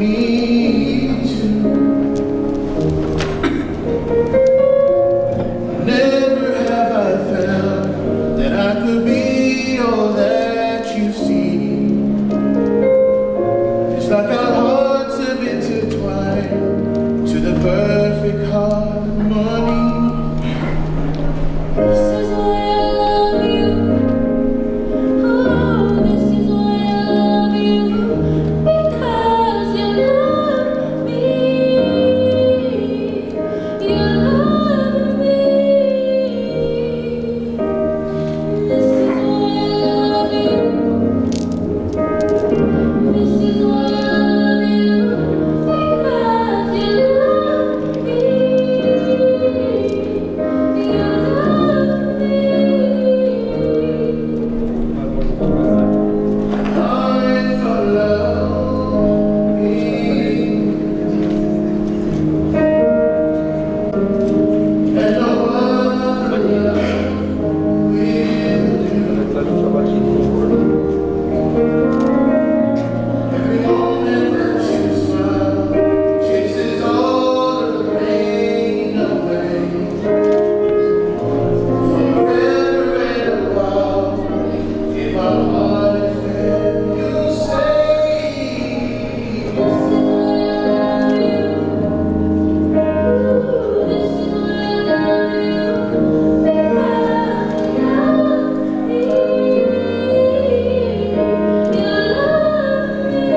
Me too. Never have I felt that I could be all that you see. It's like our hearts have intertwined to the perfect harmony. This is why I love you. Oh, this is why I love you. Because you love me. You love me. This is why I love you. This is why I love you. Because you love me. You love me. I found love in you, and no other love will do. Every moment that you smile chases all of the pain away. Forever and a while, in my heart is where you stay. This is why I love you. Ooh, this is why I love you. Because you love me. You love me.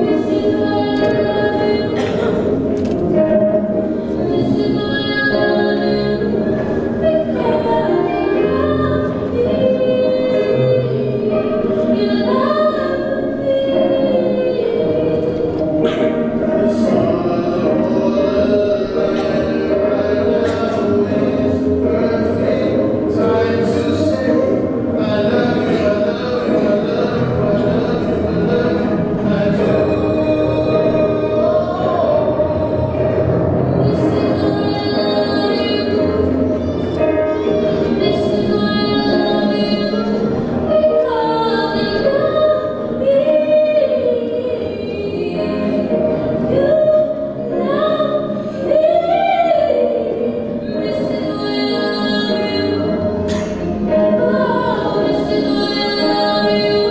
This is why I love you. This is why I love you. Because you love me. You love me. The sun or the light right now is perfect time to say I love you, I love you, I love you, I love you, I love you, I do. This is why I love you. This is why I love you. Because you love me. You love me. This is why I love you. Oh, this is why I love you.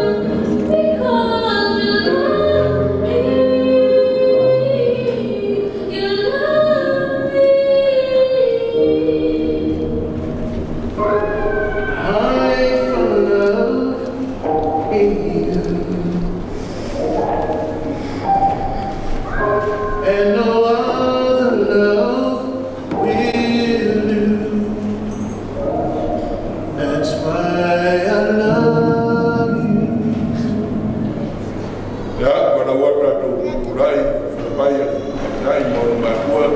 Because you love me. You love me. I found love in you, and no other love will do. That's why I love you. Ia valaua tatou tulai mai ai ma ona makua.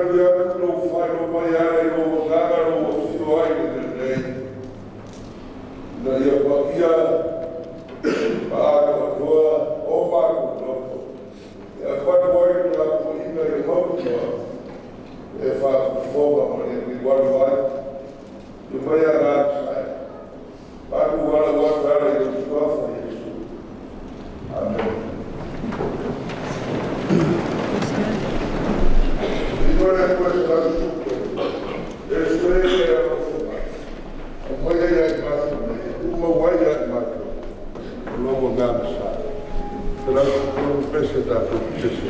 Tali atu lou faailoa mai e ala i lou Agaga lou afio ai i le lelei, ina ia paia ma atoatoa o matou loto, e avatu ai le tapuaiga i le mautinoa e faafofoga ma le liualu ai. Ia mai agaga sae, matou valaau atu e ala i lou Suafa Iesu. Amene. Viva le questa e suele a o mai ai matou nei, uma uai ai matou, o lou Agaga sa. Te lau pese tatou pese.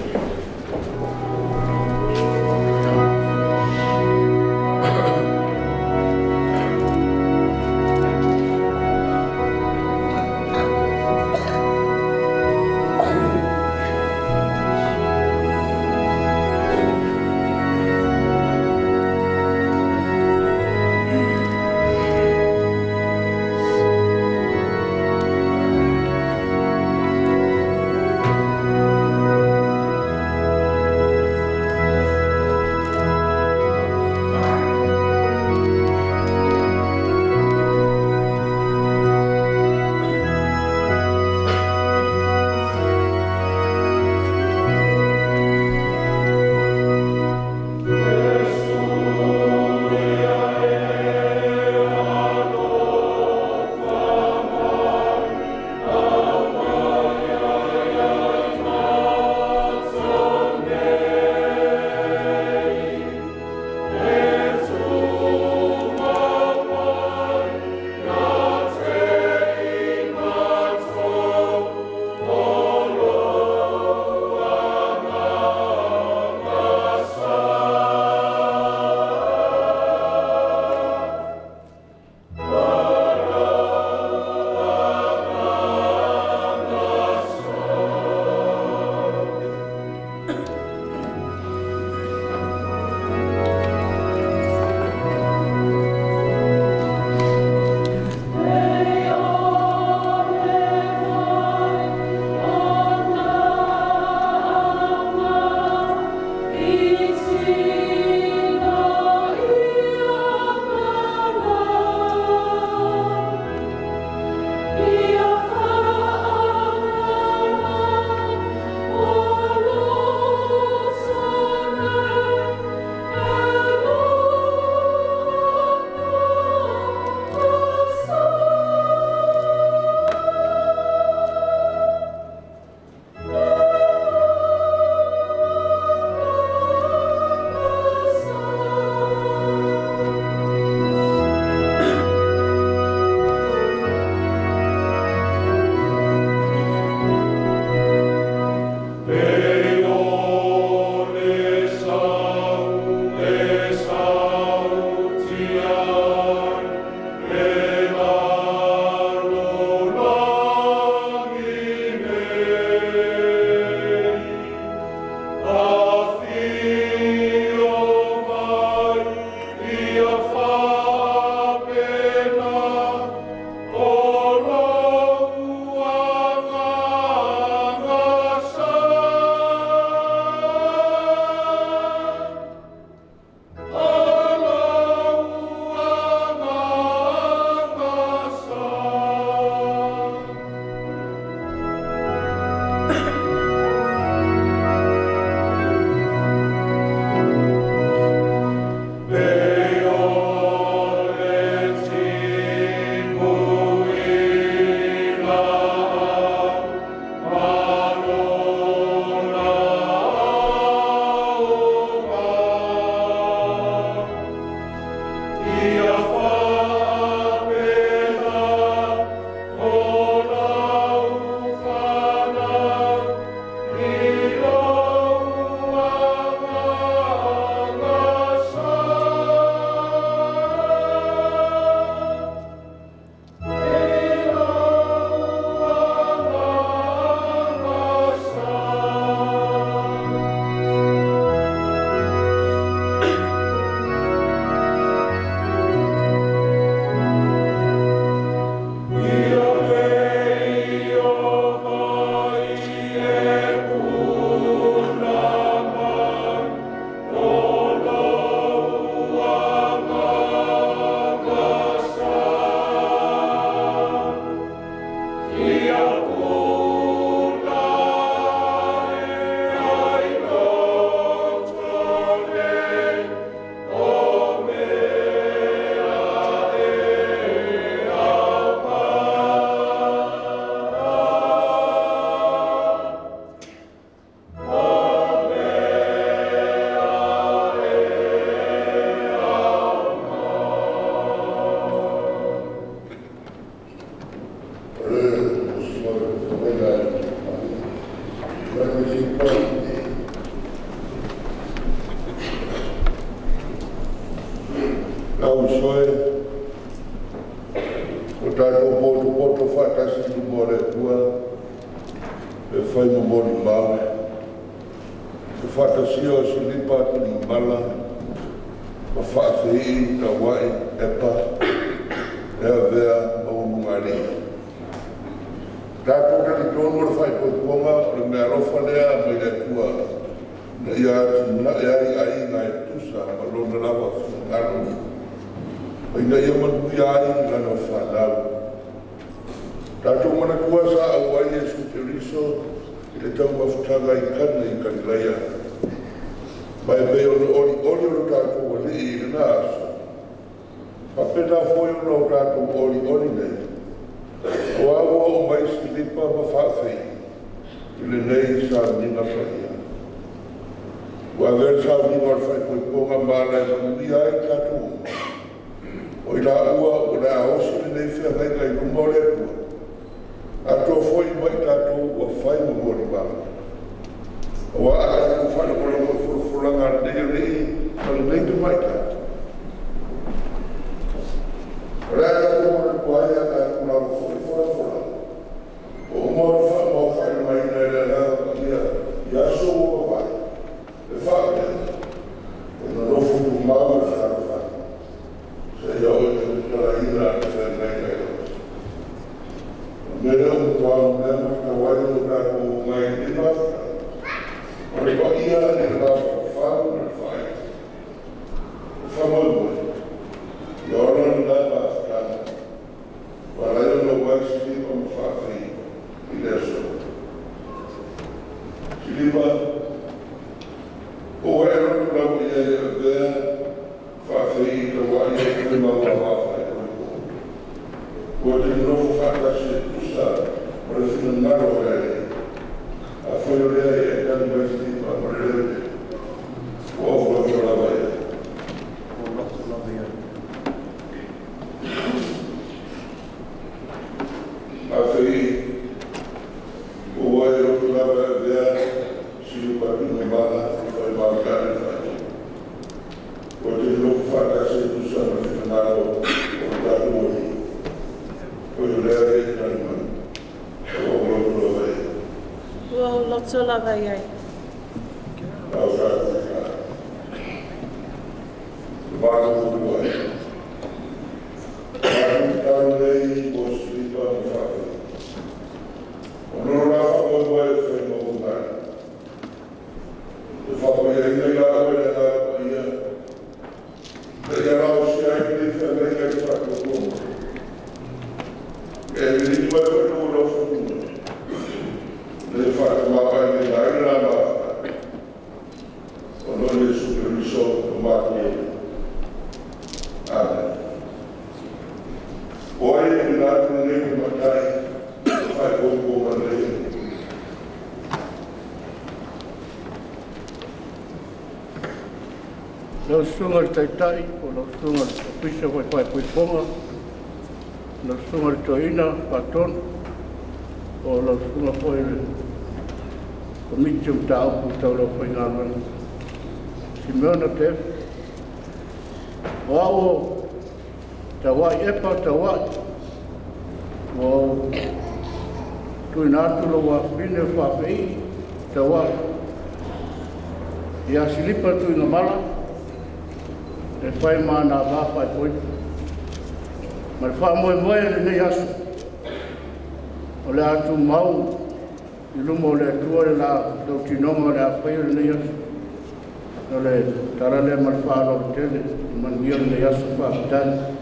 asoe, o tātou poto whaatasi luma o le Atua, e whai mamoni mau. Te whaatasia o Silipa Tuigamala, ma Faafeii Tauai Epa, e avea ma ulugalii. Tātou talitonu o le faaipoipoga o le meaalofa lea mai le Atua, na ia atinae ai aiga e tusa ma lona lava finagalo, ma ina ia manuia ai lana fanau. Tātou manatua sa auai Iesu Keriso i le taumafataga i Kana i Kalilaia, ma e pei ona olioli o le tātou alii i lena aso, faapena foi ona o tātou olioli nei, o a ua oo mai Silipa ma Faafeii i lenei sauniga paia. Ua avea le sauniga o le faaipoipoga ma ala e manuia ai tatou uma. O i laua o le a osi lenei feagaiga i luma o le Atua, atoa foi mai tatou ua fai ma molimau. Aua a tatou faalogologo i folafolaga a lenei alii ma lenei tamaitai, o le a tatou manatua ai a tatou lava foi folafolaga, o uma ona faamaofaimaina e le Agaga Paia i aso ua mavae, e faapea, e nonofo tumau i le fealofani, seia oo i le tatalaina a le feagaiga i lau. O mea lea ua matua mea ma tatau ai ona tatou omai i lenei mafutaga, o le paia i le mafaufau ma le faaila. O faamoemoe, ia ola lena mafutaga, ua ala ai ona omai Silipa ma Faafeii i le aso. Silipa, o ua e loto lava i ai e avea Faafeii Tauai e fai ma ua faaipoipoga. Ua te nonofo faatasi e tusa o le finagalo o le Alii. Afai o lea e tali mai Silipa ma le lele, ua ou loto lava i ai. Ua loto lava i ai. Faafeii, ua e loto lava e avea Silipa Tuigamala e fai ma tali le faaipoipoga. Ua te nonofo faatasi e tusa ma le finagalo o le tatou Alii. O i lea e tali mai, ua ou loto lava i ai. Ua ou loto lava i ai. Au tatou tatalo. Le matou Atua e, matou tatalo nei mo Silipa ma Faafeii. Ona o la faamoemoe e fai ma ulugalii. E faapaiaina i laua e le Agaga Paia, na ia laosia ai lenei feagaiga i le faatuatuaga. E liliu mai foi lou alofa tumau, na ia faatamaoaigaina ai le la mafutaga, ona o Iesu Keriso o matou Alii. Amen. O ai e tuuina atu lenei tamaitai e faaipoipoga lenei alii. Lau susuga i le Taitai, o lau susuga i le Ofisa o Faaipoipoga, lau susuga i le Toeaina Faatonu, o lau susuga foi i le Komiti o Mataupu Tau Lau Faigaluega, Simeona Tefu. O au o Tauai Epa Tauai, ua ou tuuina atu lou afafine o Faafeii Tauai ia Silipa Tuigamala e fai ma ana va faaipoipo. Ma le faamoemoe lenei aso, o le a tumau i luma o le Atua le la lautinoga o le a faia lenei aso. O le tala lea ma le faaaloalo tele, i manuia lenei aso, faafetai.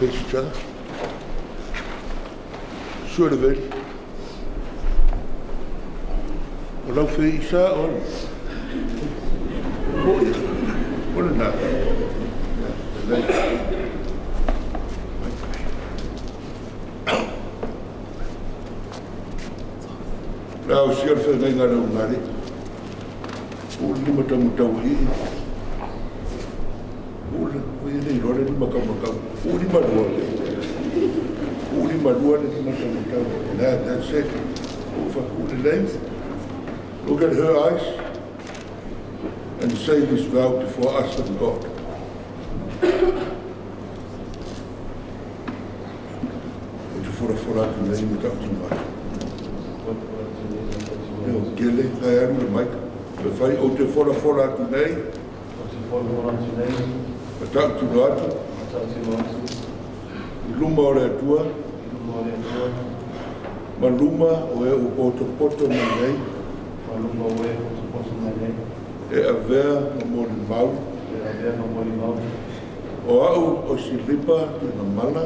Face each other. Sua le veli. O lau feii sa o le. O ia. O lena. La o sia le feagaiga a le ugalii ua le limataumatau i i ua le e le iloa le limakamakau ua limalua ua limalua le limataumatau. That's it. Ua lelei. Look at her eyes and say this vow before us and God. O te folafola atu nei ma tautino atu. Eo, kele, ngai alu le maika. Me whai o te folafola atu nei. O te folafola atu nei. Ma tautino atu. Ma tautino atu. I luma o le Atua. I luma o le Atua. Ma luma o e o potopoto mai nei. Ma luma o e potopoto mai nei. E avea ma molimau. E avea ma molimau. O au o Silipa Tuigamala.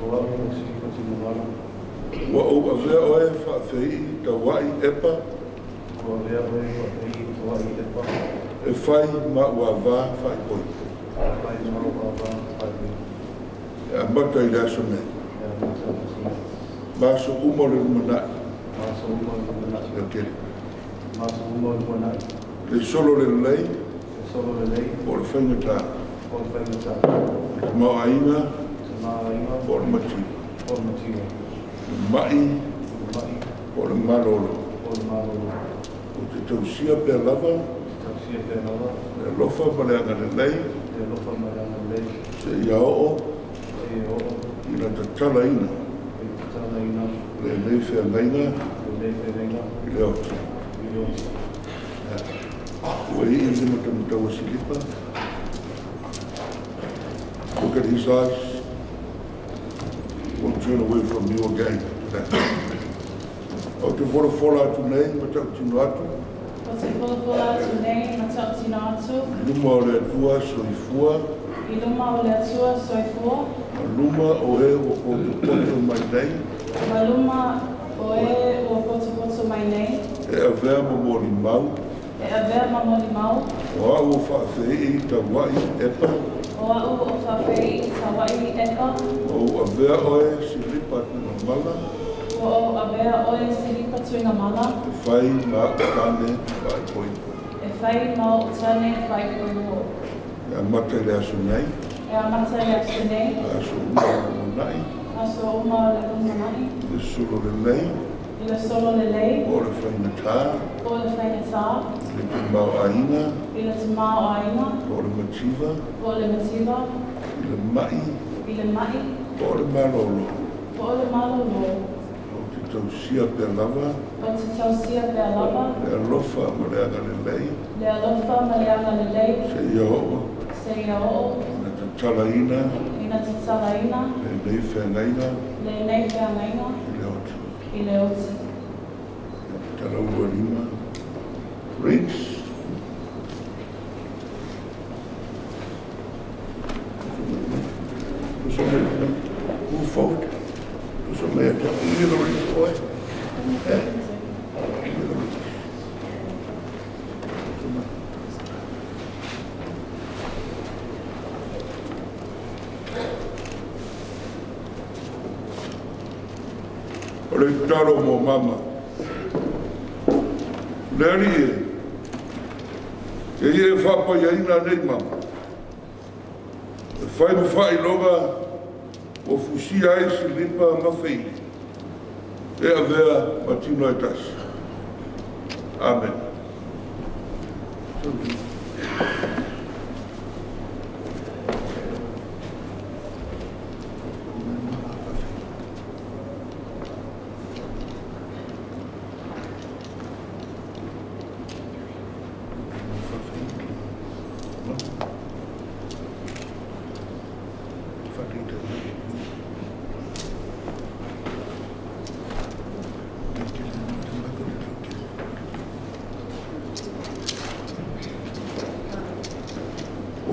O au o Silipa Tuigamala. Ua ou avea oe faafeii tauai epa. Ua avea oe faafeii tauai epa. E fai ma uavā faaipoipo. E fai ma uavā faaipoipo. E amata i le aso nei. E amata i le aso nei. Ma aso uma o le lumanai. Ma aso uma o le lumanai. Ia kele. Ma aso uma o le lumanai. Le solo le lelei. Le solo lelei. Po o le faigata. Po o le faigata. Le tamaoaiga. Tamaoaiga. Po o le mativa. Po o le mativa. Le mai. Le mai. Po o le malolo. Po o le malolo. O te tausia pea lava. O te tausia pea lava. Le alofa ma le agalelei. Le alofa ma le agalelei. Seia oo. Seia oo. I na tatalaina. I tatalaina. Lenei feagaiga. Lenei feagaiga. I le oti. I le oti. Ua ii le matamatau a Silipa. Look at his eyes. Won't turn away from you again today. O te folafola atu nei, ma tautino atu. O te folafola atu nei, ma tautino atu. I luma o le Atua soifua. I luma o le Atua soifua. Ma luma o e ua potopoto mai nei. Ma luma o e ua potopoto mai nei. E avea ma molimau. E avea ma molimau. O au o faafeii tauai epa. O au o faafeii tauai epa. O ou avea oe Silipa Tuigamala. Ua ou avea oe Silipa Tuigamala. E fai ma au tane faaipoipo. E fai ma au tane faaipoipo. E amata i le aso nei. E amata i le aso nei. Aso uma o le lumanai. Aso uma o le lumanai. Le solo lelei. I le solo lelei. Po o le faigata. Po o le faigata. I le tamaoaiga. I le tamaoaiga. Po o le mativa. Po o le mativa. I le mai. I le mai. Po o le malolo. Po o le malolo. O te tausia pea lava. O te tausia pea lava. Le alofa ma le agalelei. Le alofa ma le agalelei. Seia oo. Seia oo. Ina tatalaina. Ina tatalaina. Lenei feagaiga. Lenei feagaiga. I le oti. I le oti. Talaulua lima. Rings. Move forward. Give me the rings, boy. Give me the rings. O le talo mo mama. Le ali e. Ke ia e whaapaiaina nei mama. E whai ma whailoga o fusia ai Silipa ma feili. E avea ma tino e tasi. Amen.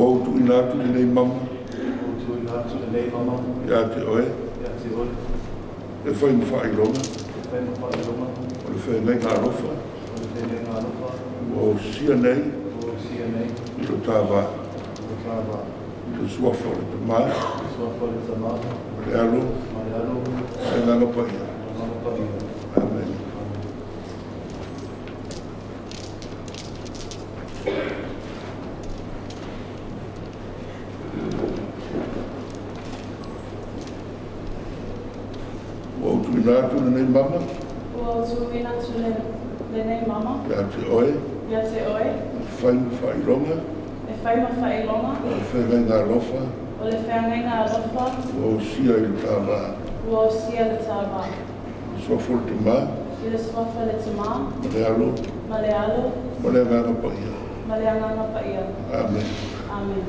O tuʻina atu lenei mama. O tuʻina atu lenei mama. Ia te oe. Ia te oe. E whai ma whailoga. E whai ma whailoga. O le whenenga alofa. O le whenenga alofa. Ua o sia nei. Ua o sia nei. I lo tāvā. tava. I le suafa o le Tama. Suafa o le Tama. Ma le Alo. Ma le Alo. Ma le Agaga Paia. Ma le Agaga Paia. Amen. Ua ou tuuina atu lenei mama. Ua ou tuuina atu lenei mama. Ia te oe. Ia te oe. E fai ma faailoga. E fai ma faailoga. O le feagaiga alofa. O le feagaiga alofa. Ua osia i le tava. Ua osia le tava. Suafa o le Tama. I le suafa o le Tama. Ma le Alo. Ma le Alo. Ma le Agaga Paia. Ma le Agaga Paia. Amen. Amen.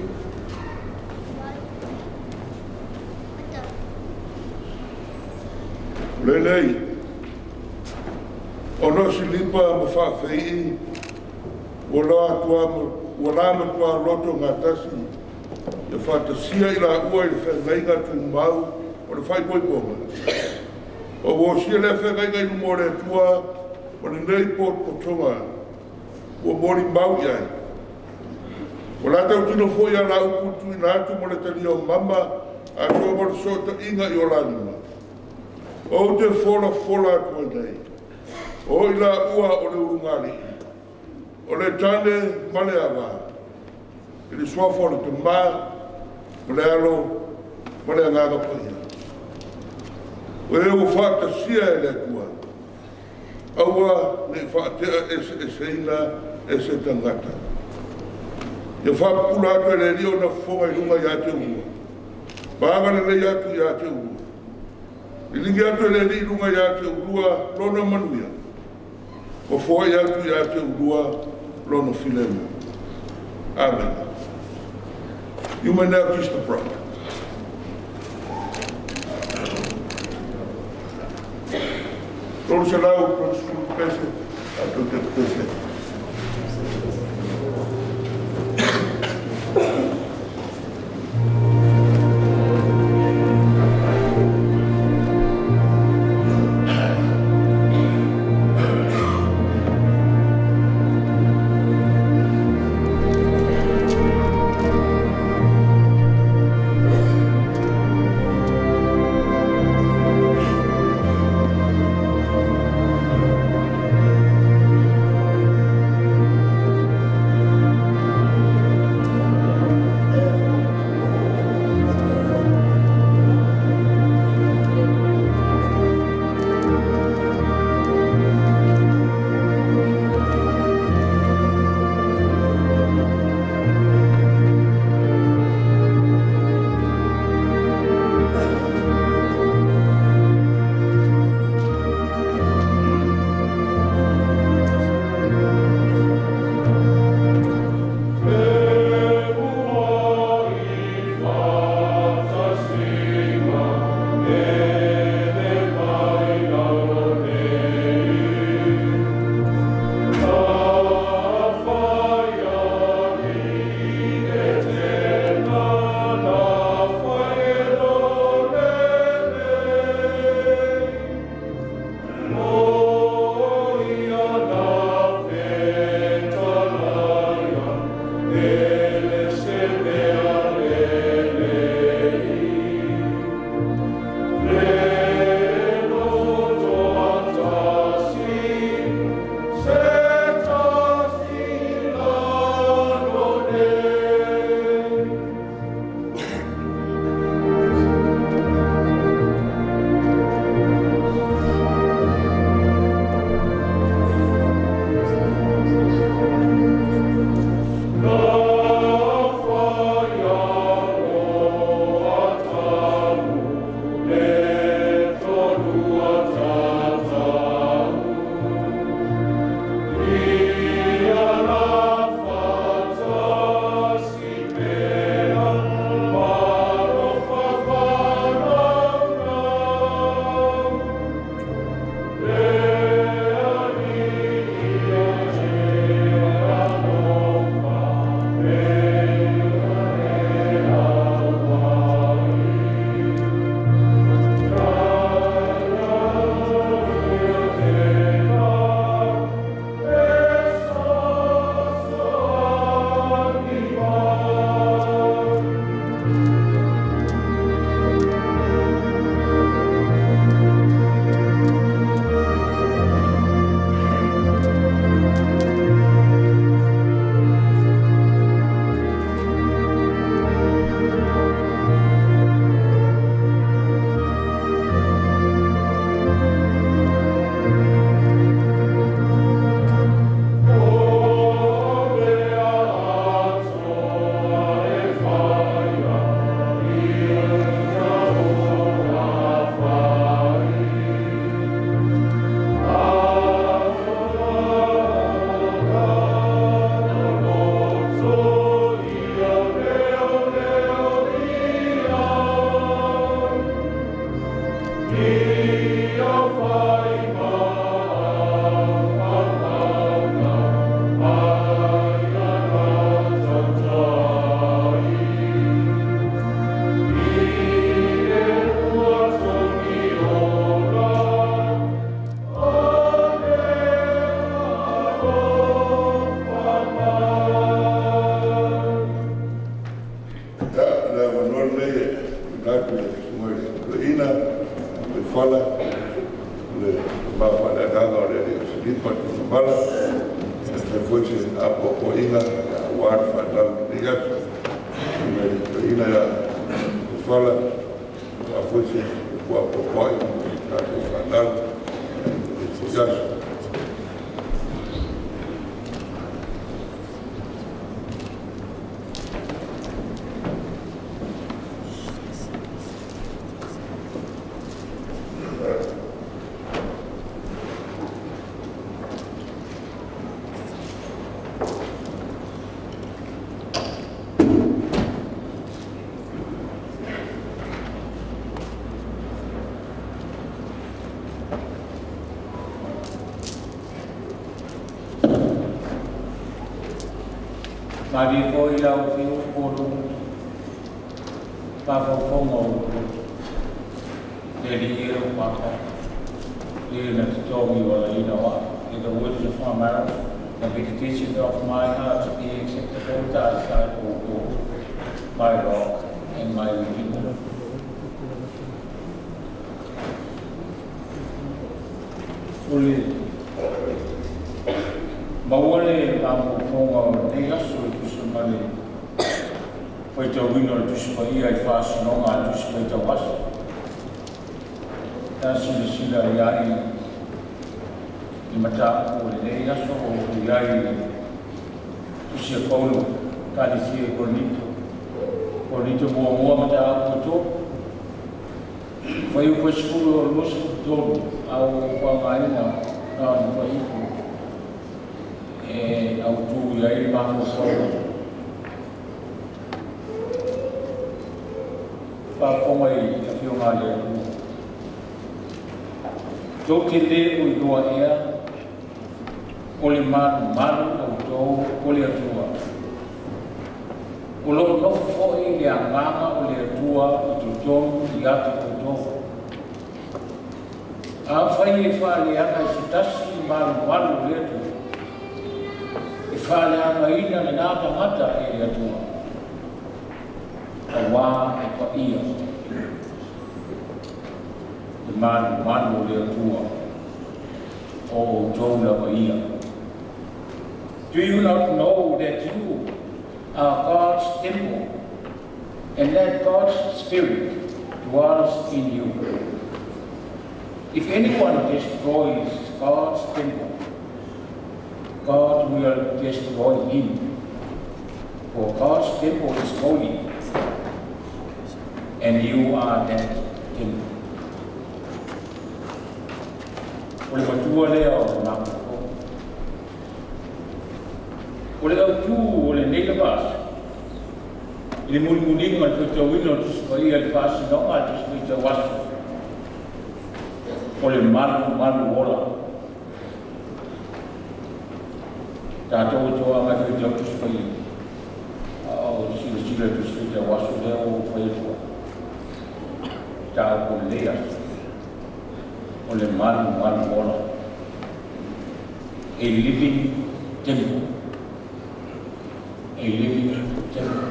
Lelei, ona o silipa ma faafei'i, ua la matuā loto gatasi, ia faatasia i laua i le feagaiga tumau o le faaipoipoga. O ua osia lea feagaiga i luma o le Atua ma lenei potopotoga ua molimau i ai. Ua latou tino foi a la upu tuuina atu mo le talia o mama atoa ma le sootaiga i o la lima. Ou te folafola atu ai nei, o i laua o le ulugalii, o le tane ma le ava, i le suafa o le Tama, ma le Alo, ma le Agaga Paia. O e ua faatasia e le Atua, aua nei faatea eseeseina e se tagata. Ia faapupula atu e le Alii ona fofoga i luga ia te ulua, ma agalelei atu ia te ulua. Liligi atu e le Alii i luga ia te ulua lona manuia, ma foai atu ia te ulua lona filemu. Amen. You may now kiss the bride. 330 pese, tatou te pese. Thank mala se foi se apoapoaiga auā le fanau lenei aso i le toeaina ia Ufala aua foi se upu apoapoai mo tatou fanau i lenei aso. Malie foi lau fiu polu pāfaufoga o loto le alii e lou papa le na totogi o alaina o a'u. May the words of my mouth and the meditation of my heart be acceptable to thy sight, O Lord, my rock and my redeemer. O le maua le mafaufauga o lenei aso e tusa ma le faitauina o le Tusi Paia i faasinoga a le Tusi Faitau Aso. Ta silasila iai i mataupu o lenei aso o iai le Tusi a Paulo Ekalesia i Korinito. Korinito muamua mataupu e 3. Fuaiupu e 10 o 23 a ua ou faaaogaina na o le fuaiupu e autū i ai le mafaufauga. Faafofoga i afioga a le Atua. Tou te lē o iloa ea o le malumalu outou o le Atua. O loo nofo fo'i le agaga o le Atua i totonu ia te outou. Afai e faaleaga e se tasi le malumalu o le Atua, e faaleagaina lenā tagata e le Atua. Auā e paia le malumalu o le Atua o outou lava ia. Do you not know that you are God's temple and that God's Spirit dwells in you? If anyone destroys God's temple, God will destroy him. For God's temple is holy, and you are that temple. O le matua lea o le mafaufauga. O le autū o lenei lava aso, i le mulimuliga o le faitauina o le Tusi Paia i le faasinoga a le Tusi Faitau Aso, o le malumalu ola. Tatou e toaga e faitau Tusi Paia, a o silasila i Tusi Faitau Aso lea ua ou fai atua. Mataupu o lenei aso, o le malumalu ola. A living temple. A living temple.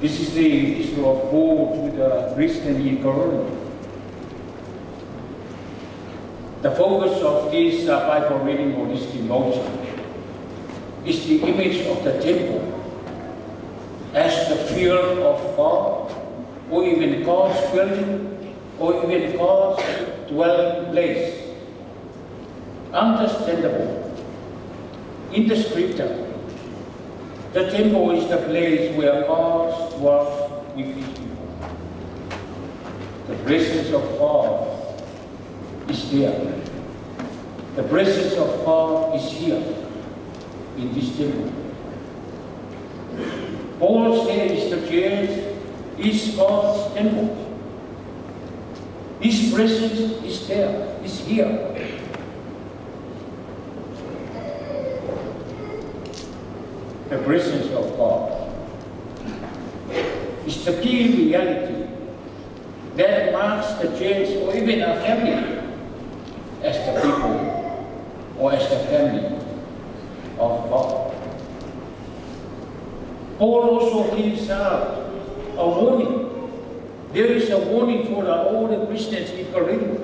This is the epistle of Paul to the Christian in Corinth. The focus of this Bible reading or this devotion is the image of the temple as the field of God, or even God's building, or even God's dwelling place. Understandable. In the scripture, the temple is the place where God dwells with his people. The presence of God is there. The presence of God is here in this temple. Paul says the church is God's temple. His presence is there, is here. The presence of God is the key reality that marks the church or even a family as the people or as the family of God. Paul also gives out a warning. There is a warning for all the Christians in Corinth.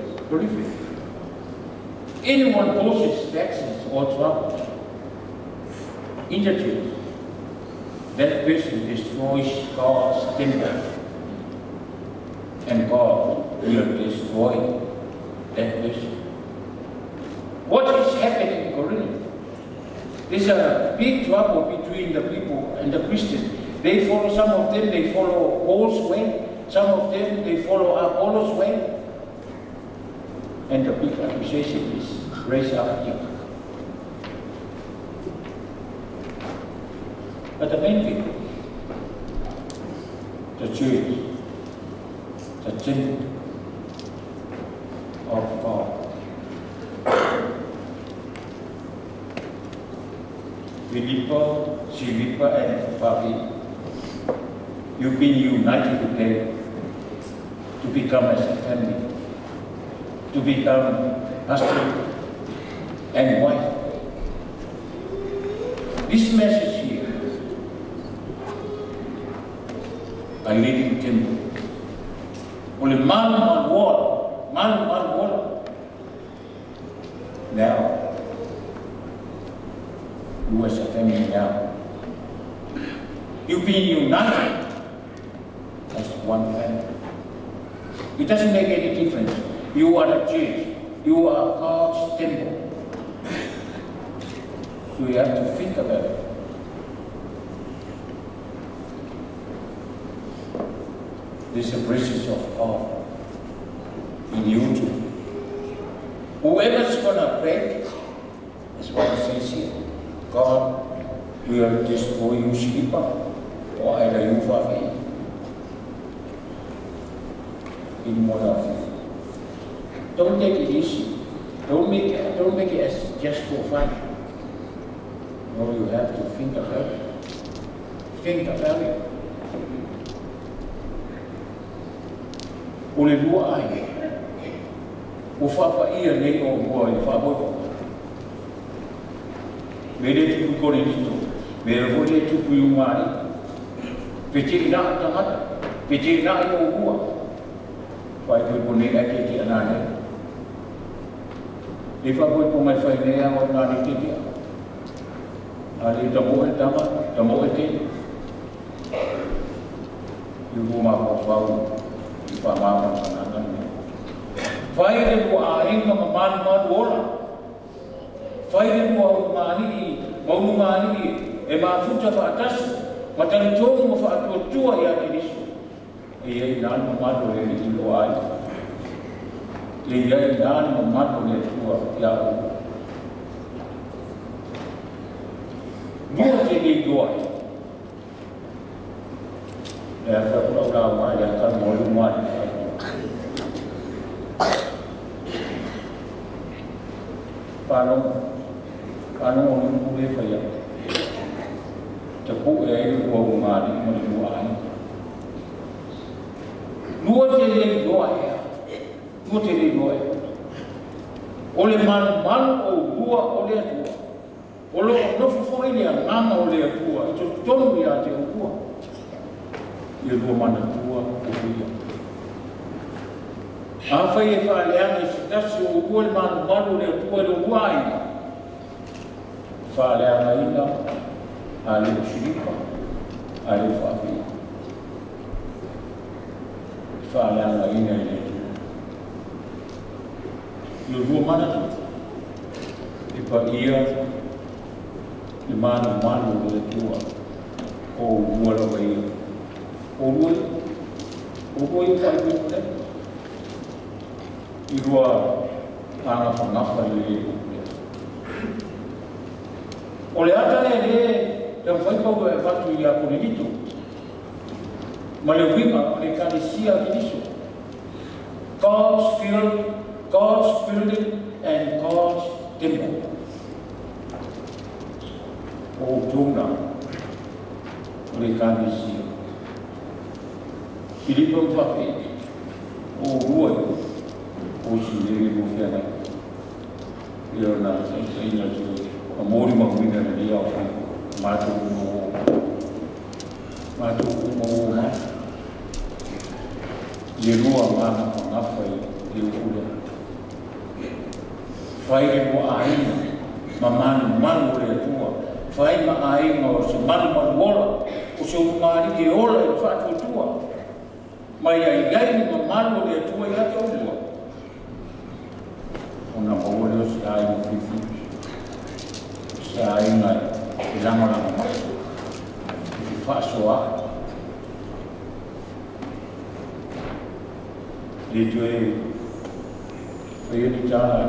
Anyone causes vexes or trouble in the church, that person destroys God's temple, and God will destroy that person. What is happening in Corinth? There's a big trouble between the people and the Christians. They follow, some of them, they follow Paul's way. Some of them, they follow Apollos' way. And the big accusation is raised up here. But the main thing, the church, the temple of God. Filipo, Silipa, and Fafi, you've been united today to become as a family, to become husband and wife. This message here, a living temple. Only man, man, wall, man, man, wall. Now, you as a family now, you've been united as one family. It doesn't make any difference. You are the church. You are God's temple. So you have to think about it. There's a presence of God in you too. Whoever's gonna break, is what it says here, God will destroy you, Silipa, or either you, Fafi, in one of you. Don't take it easy. Don't make it as just for fun. No, you have to think about it. Think about it. O le lua ai. O whapa ia nei o mua i whapopo. Me le tupu kore nito. Me le fo le tupu i ungari. Pe te ina tangata. Pe te ina i o mua. Whai koe kone a te te anane. Le whapopo ngai whai nei a o nani te te. A le tamo e tama, tamo e te. I rua mā whau. Whai le mua ainga ma manu manu ora. Whai le mua umani, maunu mani, e mafuta whaatasi, matari tōnu ma whaatua tua i a te riso. E ia i nāni ma manu le i loa ai. E ia i nāni ma manu le tua i a o. Mua te nei loa ai. E a whakura ura mai, a kanu o lumai. Pānong o lungu e whaia. Te pū e ai lua o ngāri ma le lua ai. Lua te lei loa ea. Lua te lei loa ea. O le manu manu o lua o le atua. O lo nofo fo ile a nganga o le atua. I to tonu ia te o ia lua mana tua o ia. A whai e whaaleanga i se tasi o ua le manu manu le atua le ua ai. Whaaleanga ina, a le usiripa, a le whaawhi. Whaaleanga ina i le atua. Ia lua mana tua. E pa ia le manu manu le atua o ua lawa ia. O rua i whai koe kore. I rua anga whangafa i le kore. O le ata le le, le whai pau e whatu i a Korinito. Ma le winga o le kanisia kiniso. God's field, God's building, and God's temple. O tōna, o le kanisia. Filipo Mfafi, o rua o si le mo fiana. Ia na ina tu a mori mahuina le ia o mātou mo mātou mo mai. Ia rua ngana whangafa i le ukule. Fai le lua aiga ma malumalu o le Atua. Fai ma aiga o se malumalu ola, o se ulugalii e ola i le faatuatua. Ma ia i ai le mamalu o le Atua ia te oulua. Ona maua lea o se aiga fiafia, se aiga e lagolago mai, e fefaasoaai. Le toe faia ni tala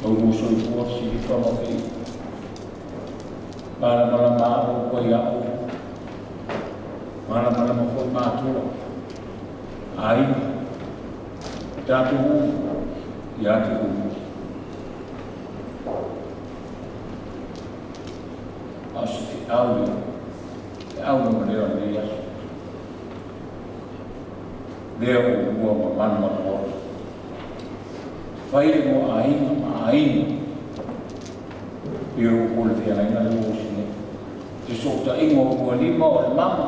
maulua soifua fesilifa ma fei malamalama a'o ua ia'o malamalama foi matua aiga tatou uma ia te oulua. A o se feau lea, feau lava lea o lenei aso lea oulua ma malumalu ola. Fai le lua aiga ma aiga i o le feagaiga le ua osi nei. Te sootaiga o lua lima o le mama,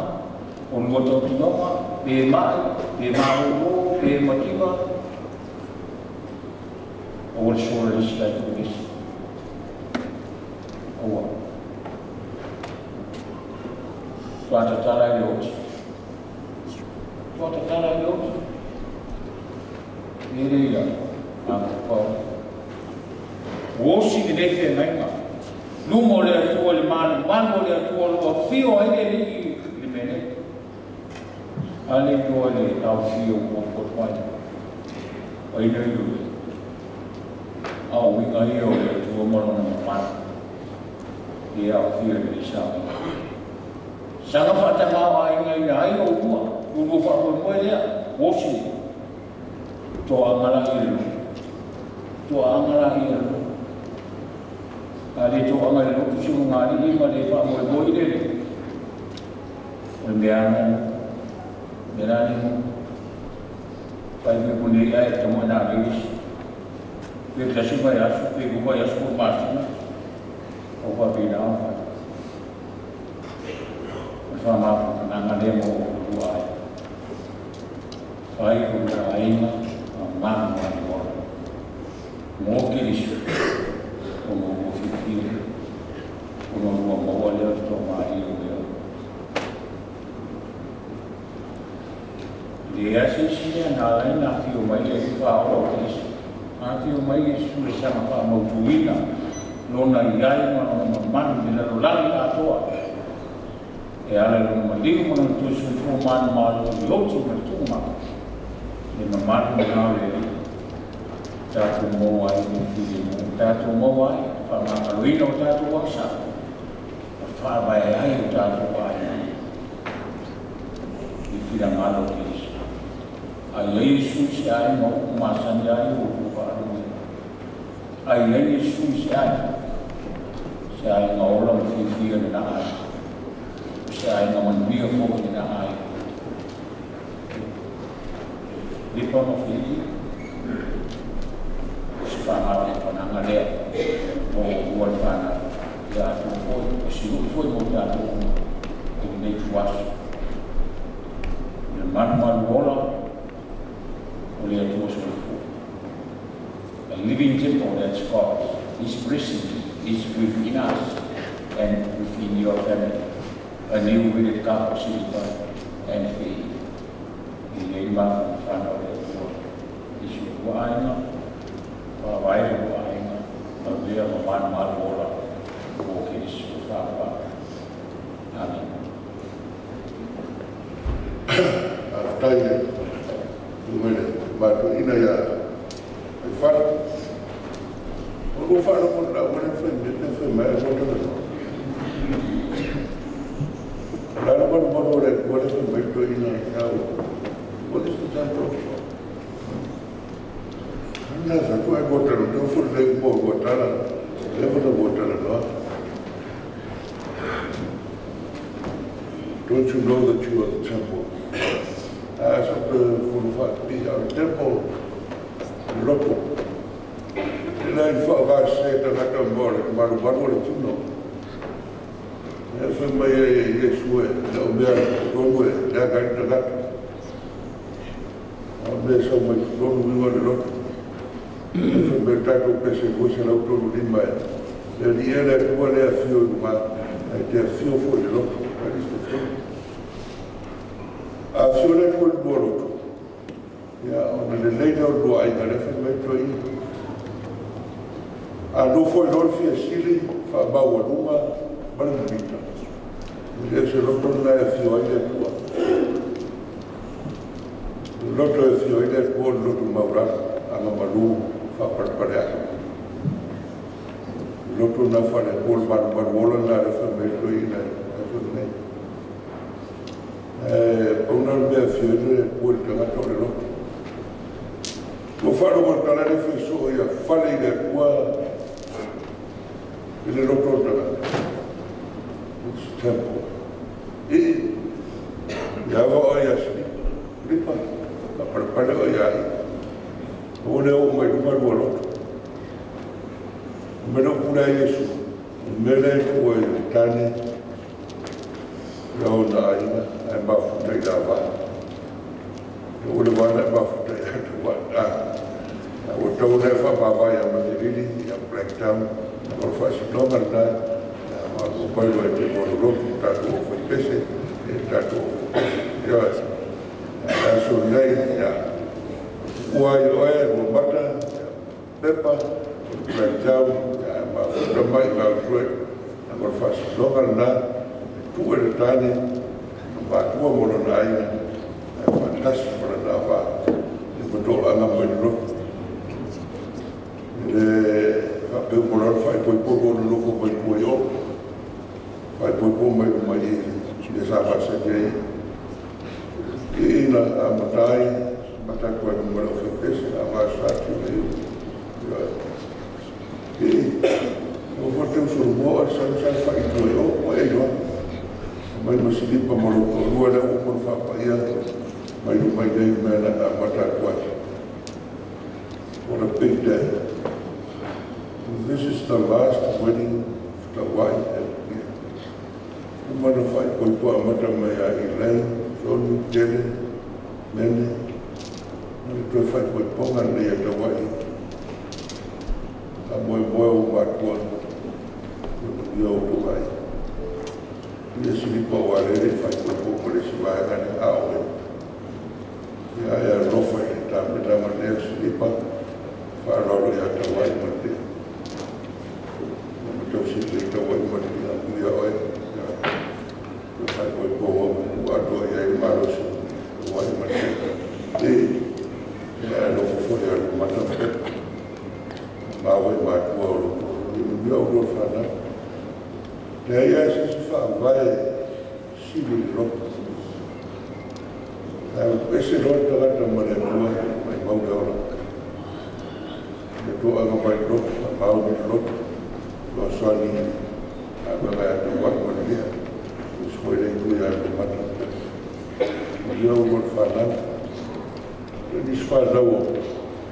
o lua tautinoga, pe mai, pe malolo, pe mativa, aua le sola le isi latou le isi. Aua. Tuatatala i le oti. Tuatatala i le oti. Le ia, a ua osi lenei feagaiga. Luma o le Atua le malumalu o le Atua o lo o afio ai le Alii i le mea nei. A le iloa le aofia ua poto mai. Ai le iloa. A o uiga ia o le Atua ma lona mamalu. E aofia i le saoga. Saga faatagao aiga ina ai oulua. Ulua faamoemoe lea. Ua osi le. Toaga la i le loto. Toaga la i le loto. A le toaga i le loto se ugalii ma le faamoemoe i le le. O le mea ana. Mea la ni mo. Fai me ku nei ai ta mo na le isi. Pe tasi vai aso, pe ku vai aso ko masina. O pa pe na o fai. O fa ma na nga le mo o ai. Fai ko na aiga ma malu malu ola. Mo Keriso. O mo o fiafia. O no lua maua lea o te toamalie o lea. Le ase isi lea na ala ai na afio mai le faaola o Keriso. Afio mai Iesu le saga faamautuina lona iai ma lona mamalu i le lalolagi atoa. E ala i lona maliu ma lona toe soifua manumalo i oti ma le tuumaka. Le mamalu lena o le Alii. Tatou maua ai mo filemu, tatou maua ai faamagaloina o tatou agasala. Ma faavae ai o tatou aiga i finagalo o Keriso. Ai ai Iesu i se aiga o upu masani ai o lua faalogo. Ai ai Iesu i se aiga. Se aiga ola ma fiafia lena aiga. O se aiga manuia foi lena aiga. Lipa ma Filipi. O se faamaopanaga lea mo oulua le fanau. Ia atua foi, o siu'i foi mo tatou uma i lenei tuaso. I le malumalu ola o le Atua soifua. A living temple, that's God. His presence is within us and within your family. A new wedded couple, Silipa and Fei. I lei mafanafana o le Atua. I si oulua aiga, faavae le lua aiga, avea ma malumalu ola o Keriso faavae. Amen. Faafetai le umele matuaina ia ai fala. O lua faalogo le lau le fai me le fai mai ai mo tala. O la le malumalu o le Atua le fai mai toeaina ia o. What is the temple of God? Na sa tu ai mo tala tau fu le mo mo tala. Le mo mo tala no. Don't you know that you are the temple? A sa pe fu fa pi a le temple loto. Te la i fa ga se ta ka mo le malumalu o le tino. E fai mai e Iesu e le o mea tonu e le aga i tagata. A mea sau mai totonu iga le loto. Me tātou pese 235 e. Le li e le atua le afio i luga, e te afio fo i le loto. That is the truth. A afio le atua i lua loto. Ia, ona le leina o lua aiga le fai mai toi. A nofo i loa le fia sili, whaamaualuga ma le mamita. E le se loto na e afio ai le atua. Le loto e afio ai le atua o le loto mauralo, aga malu whaparapare ake. Le loto na whare atua le maru maru ola na le wha mai toi ina atua nei. E pauna le mea afio ai le atua le tangata o le loto. Ua wharongo le tala le whiso ia whale i le atua i le loto o le tangata. It's temple. I ia ava o ia silipa. Lipa. Ka parapare o ia i. O le o mai luma lua loto. O mele o pule a Iesu. O mele e tua i le tane. Ia o na aina. Ai mafuta i la vā. O le wana e mafuta i atu wa. O tau le wha mawai a Materili, ia Blacktown. O le whaasinoga na. O mai loa e te moro loto, tātou o whai pese, e tātou o whai pese. Ia, aso nei, ia, ua i oe, ua mata, ia, pepa, o le Blacktown, ia, mafuta mai ngā tue, o le whaasinoga na, e tuu e le tane, matua mo lona aina, e whatasi mo lona wā, e matoa anga mai le loto. Le whapeu mo lona whai poipo mo le loko mai tua i o, whai poipo mai mai i le sa whasa te i. I ina a matai, matatua i mo le whepese, a ngā sāti o le iu. I, o whateu suru mua o le san san whai tua i o, o e iwa. Mai masilipa mo loko lua le o mo whapaia, mai lumai nei mea na a matatua. What a big day. This is the last wedding of Tawai and Pia. Umana whai koipo a mata mai a Elaine, Tonu, Tele, Mene. Nani toi whai koiponga nei a Tawai. A moe moe o matua, ia o tō ai. Ia silipa o arere whai koipo mo le siwaenga ne a oe. Ia aia lofa i le tāmenama nea silipa, whaararo ia Tawai ma te. Tau sili tau ai ma te ia oe. Ia whai koipo o atoa ia i marosi. Tawai ma te. E, ia lofo fo ia mata pepa. Māwai mātua o loko. I mea o lua whanau. Le ia e sisi whaavae sili le loto. Ese loa tagata ma le atua mai mau le ola. Le toa anga mai loto, a mau le loto. Loa sani a mga ia tau wak ma le lea. Usoi le tu ia le mata. Ia o lua whanau. Le nis whanau o.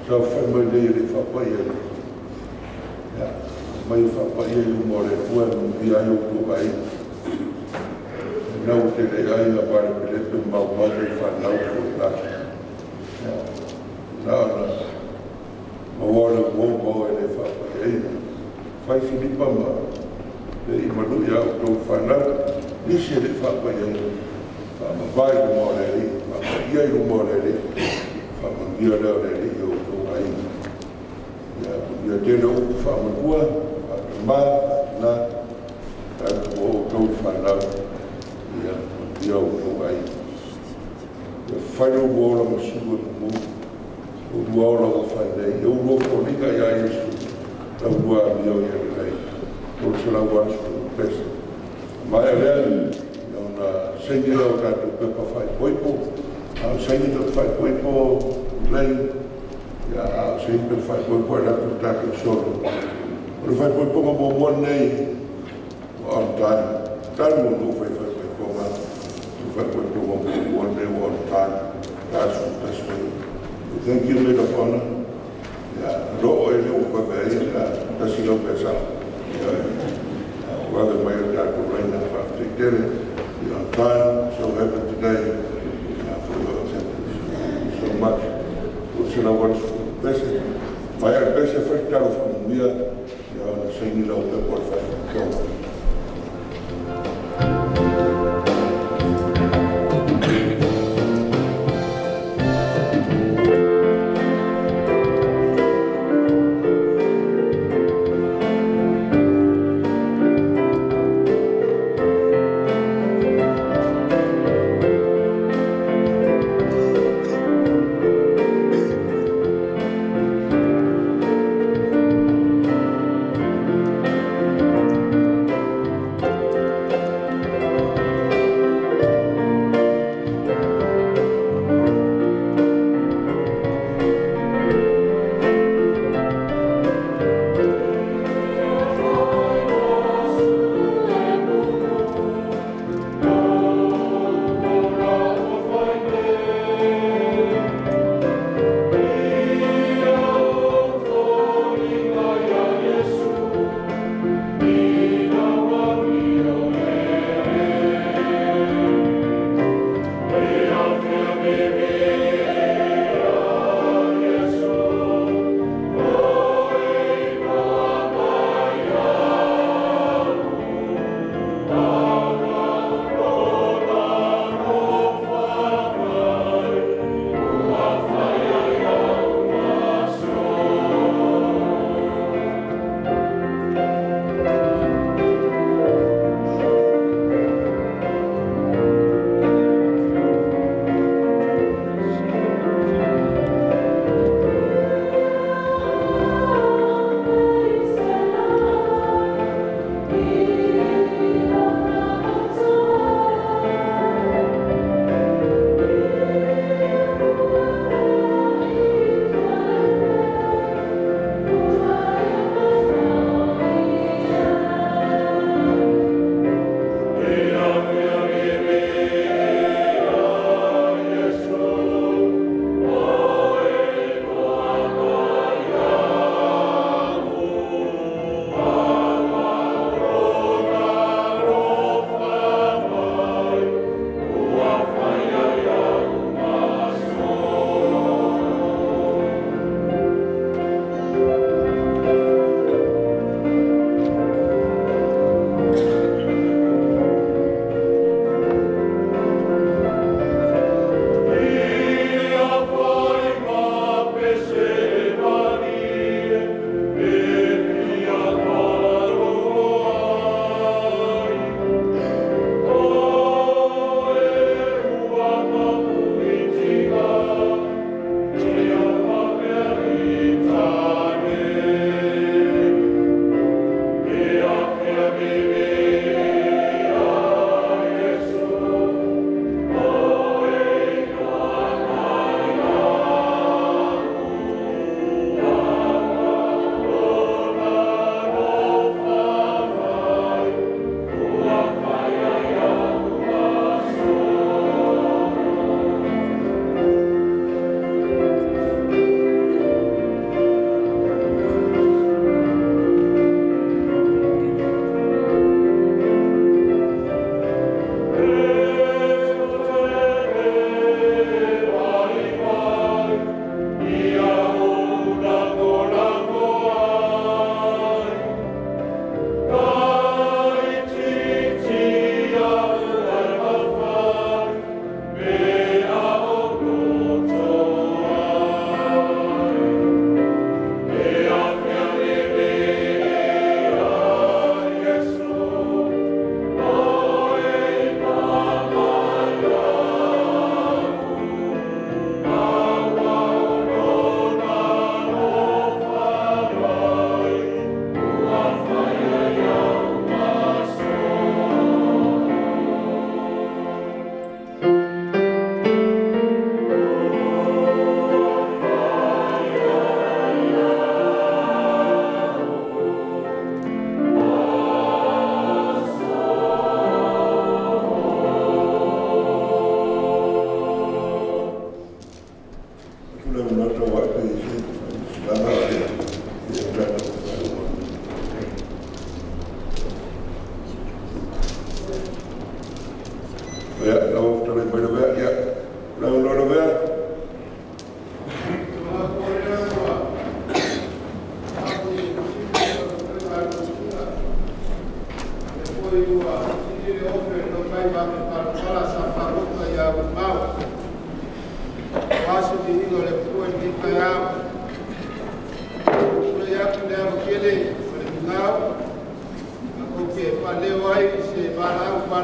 Sa whai mai nei le whapai e. Ia, mai whapai e lumo le tua e mui ai o tō ai. Nau te le ai a pare pelepe mau mau te whanau ko la. Ia, nā na maua le mō mau e le whapai e. Whai silipa ma le i manu ia o tō whanau, nisi e le whapai e. Whaamawai lumo le li, whapaia i lumo le li, whaamangia leo le li o tō ai. Ia, ia tēnei upu whaamanua, whaatamā, nā, o tō whanau, ia, ia o tō ai. Ia whairo ua ola masiu e mumu, o lua ola o whai nei, e ulua fōninga ia Iesu, lau lua a mea o ia le nei, o le selau asu o pese. Mai a lea, ia ona saini leo tātou pepa whai poipo, a o saini tau whai poipo lei, ia a o saini pepa whai poipo e rātou tātou solo. O le whai poipo ngā mō mua nei, o on time. Tani mō nō whai whai poipo ngā, o whai poipo ngā mō mua nei o on time. That's way. Thank you, Maid of Honor. Ia, loo e le upape ai, ia, tasi lau pesa. Ia, o mai o tātou raina whaafteitele. Ia, on time, so happy today, ia, for your acceptance. Thank you so much. O se lau atu pese. Mai a pese. fai tatalo faamanuia, ia ona saini lau pepa o le faaiuga.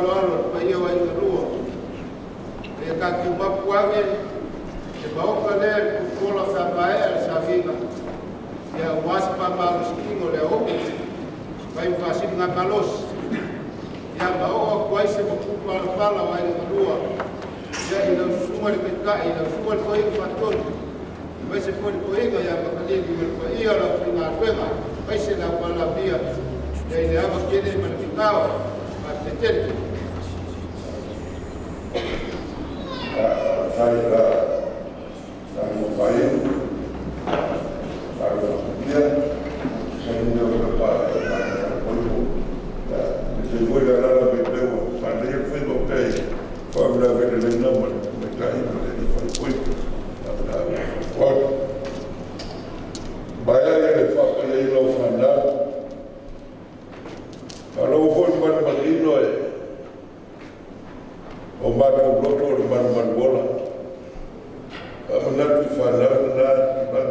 faaaloalo le paia o aiga lua. Ia tatou mapuage le maoka lea le tufuola faamaea le sagiga. Ia ua se faamalosikiga o le aoga mai faasiliga malosi. Ia ma oo atu ai se mapu palapala o aiga lua. Ia i lau susuga le taitai, i lau susuga le toeaina faatonu, aemaise foi le toeaina ia Makalili ma le paia o le aufaigaluega, aemaise le aupalamia. Ia i le ava tele ma le tatao, faafetai tele. Faafetai la tatou pai, faafetai sa ni o ka pa pa se foi la la me pe o sa nei foi mo pe fa la ve le na mo me kai mo le foi foi la wa ba ya le fa pa le lo fa na a lo foi ma ma dino e o matou loto o le malumaluola a manatu i fanau lena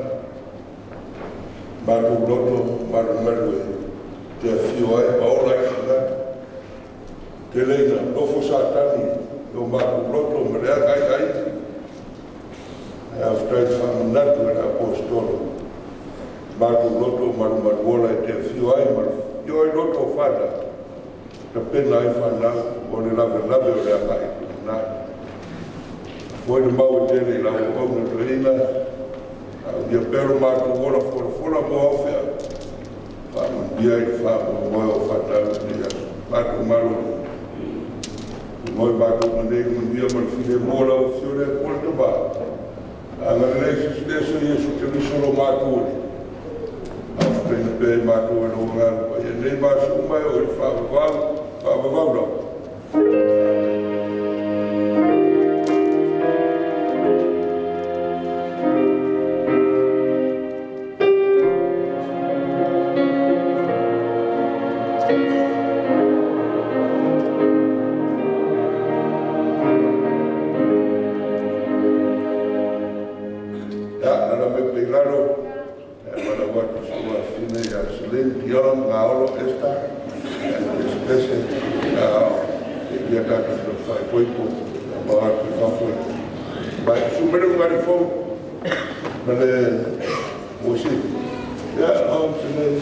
matou loto malumalu e te afio ai ma ola ai tagata tele ina nofo Satani i o matou loto ma le agai ai ae faafetai le faamanatu e le aposetolo matou loto malumaluola e te afio ai ma afio ai loto o fanau tapena ai fanau mo le lavelave o le agai i lumanai. Foi le mau e tele i lau auauna toeaina a uia pea lo matou ola folafola mo aofea faamanuia i le faamoemoe o fanau i lenei aso. Matou malolo moe matou manei manuia ma le filemu o lau afio le Atua le Tama. Agalelei sisilesa Iesu Keriso lo matou Alii. Faafetaina pea i matou e lou agaga paia nei ma aso uma e oo i le faavavau faavavau lava. Ia, nala me peilalo, e mana watu sua fine ia Celine Dion, Gaolo Esther, Espese, ia tātou te whai poipo, ma atu i fafo. Mai, su mere ngari fou, ma le worship. Ia, o, Celine.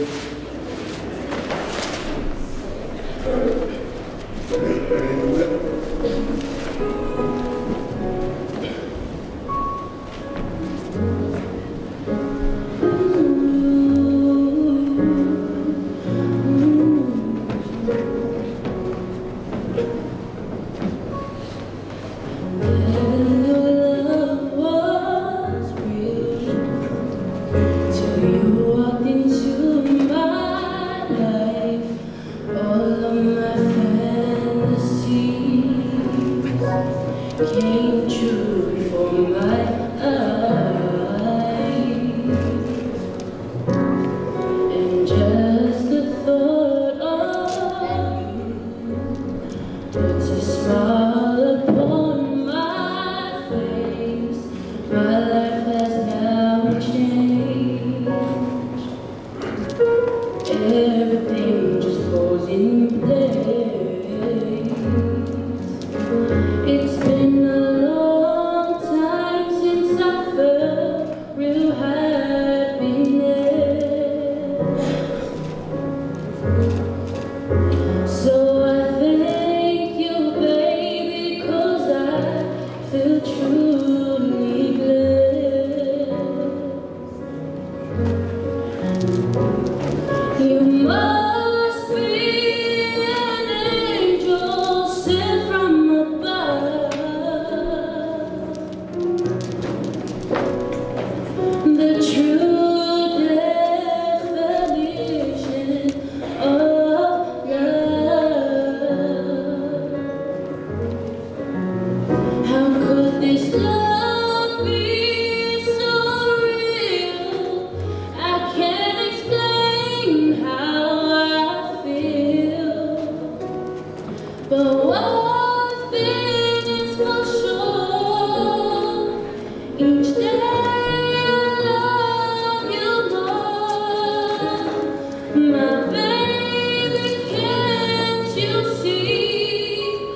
When your love was real, till you walked into my life, all of my fantasies came true before my eyes, and just the thought of you puts a smile upon my face. My life has now changed. Everything just falls in place. It's been a long time since I felt real happiness. So I thank you, baby, 'cause I feel truly blessed. You must be an angel sent from above. The true definition of love. How could this love be so real? I can't explain how I feel. But one thing is for sure, each day I love you more. My baby, can't you see?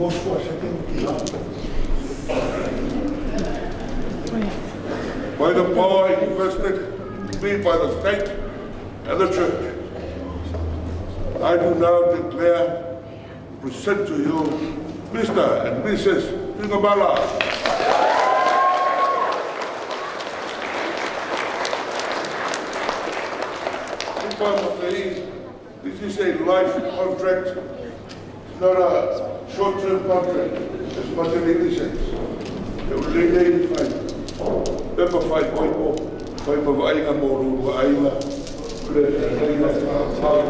Pause for a second. By the power invested in me by the state and the church, I do now declare, present to you, Mr. and Mrs. Tuigamala. This is a life contract, it's not a short-term contract, as Matelini says. E o lelei fai, pepa fai oipo, fai mawaiga mō rūrua aina, le leina whāu.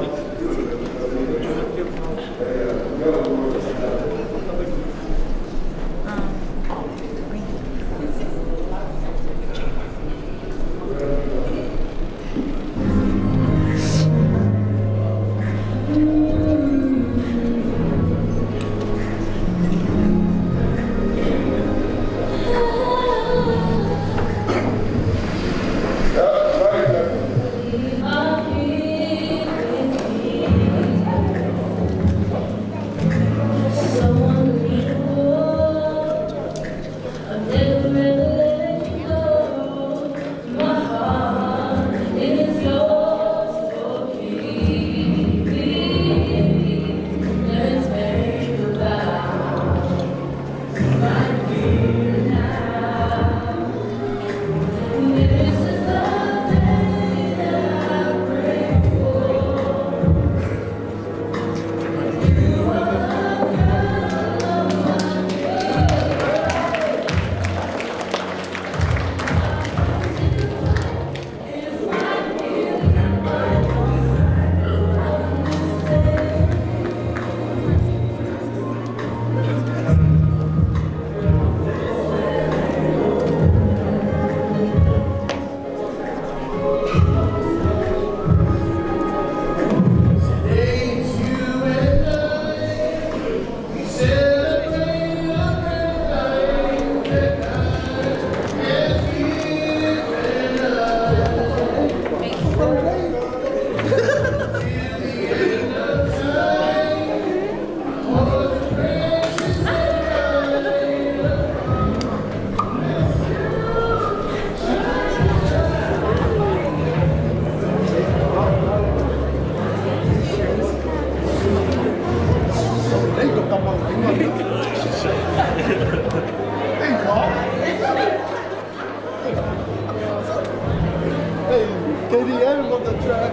KDM on the track.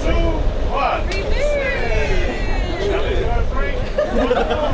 2, 1. 3.